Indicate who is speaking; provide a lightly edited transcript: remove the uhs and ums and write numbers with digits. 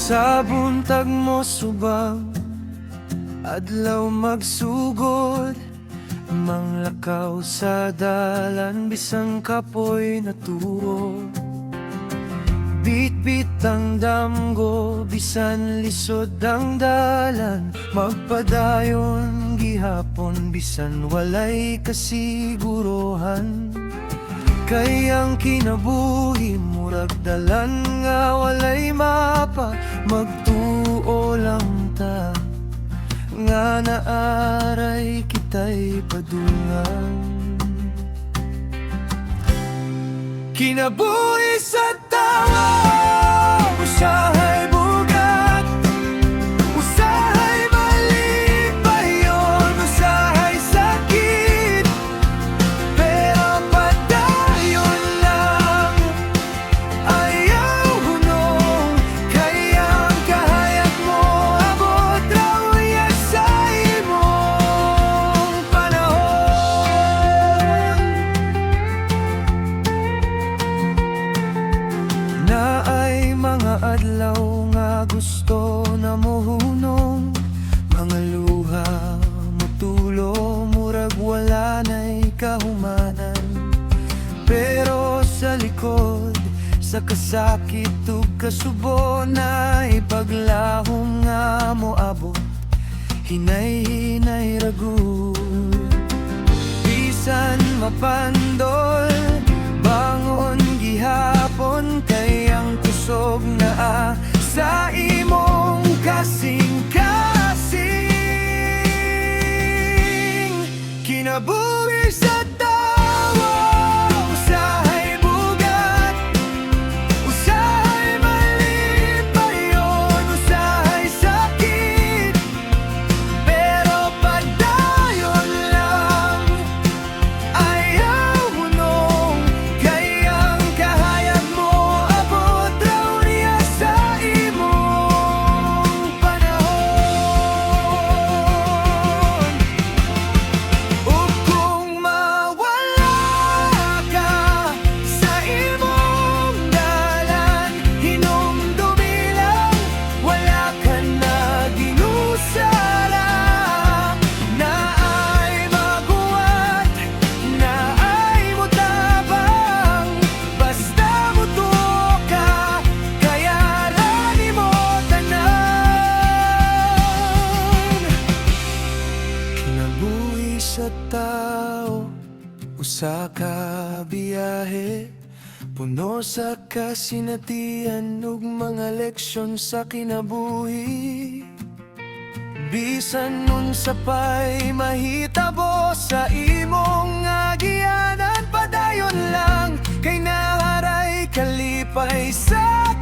Speaker 1: Sa buntag mo subang, adlaw magsugod. Manglakaw sa dalan bisan kapoy natuo. Bit-bit ang damgo, bisan lisod ang dalan. Magpadayon gihapon bisan walay kasigurohan. Kay ang kinabuhi murag dalan nga walay mapa. Magtuo lang ta nga naaray kita'y padulngan. Kinabuhi sa tawo, usahay bugat, usahay malipayon, usahay sakit, pero padayon lang, ayaw hunong. Kay ang kahayag mo abot raw iya sa imong panahon. Naay mga adlaw nga gusto na mohunong. Mga luha mutulo, murag wala na'y kahumanan. Pero sa likod sa kasakit ug kasubo, naay paglahom nga moabot, hinay-hinay ra gud. Bisan mapandol, bangon gihapon. Kay ang kusog naa sa imong kasing-kasing. Kinabuhi sa tawo, usahay bugat, usahay malipayon, usahay sakit, pero padayon lang, ayaw hunong. Kay ang kahayag mo abot raw niya sa imong panahon. Ug kung mawala ka sa imong dalan, hinumdumi lang, wala ka na ginusara. Naay maguwat, naay mutabang. Basta mutuo ka, kaya ra nimo tanan. Kinabuhi sa tao, usa ka biyahe, puno sa kasinatian ug mga leksyon sa kinabuhi. Bisan unsa pa'y mahitabo sa imong agianan, padayon lang kay naa ray kalipay sa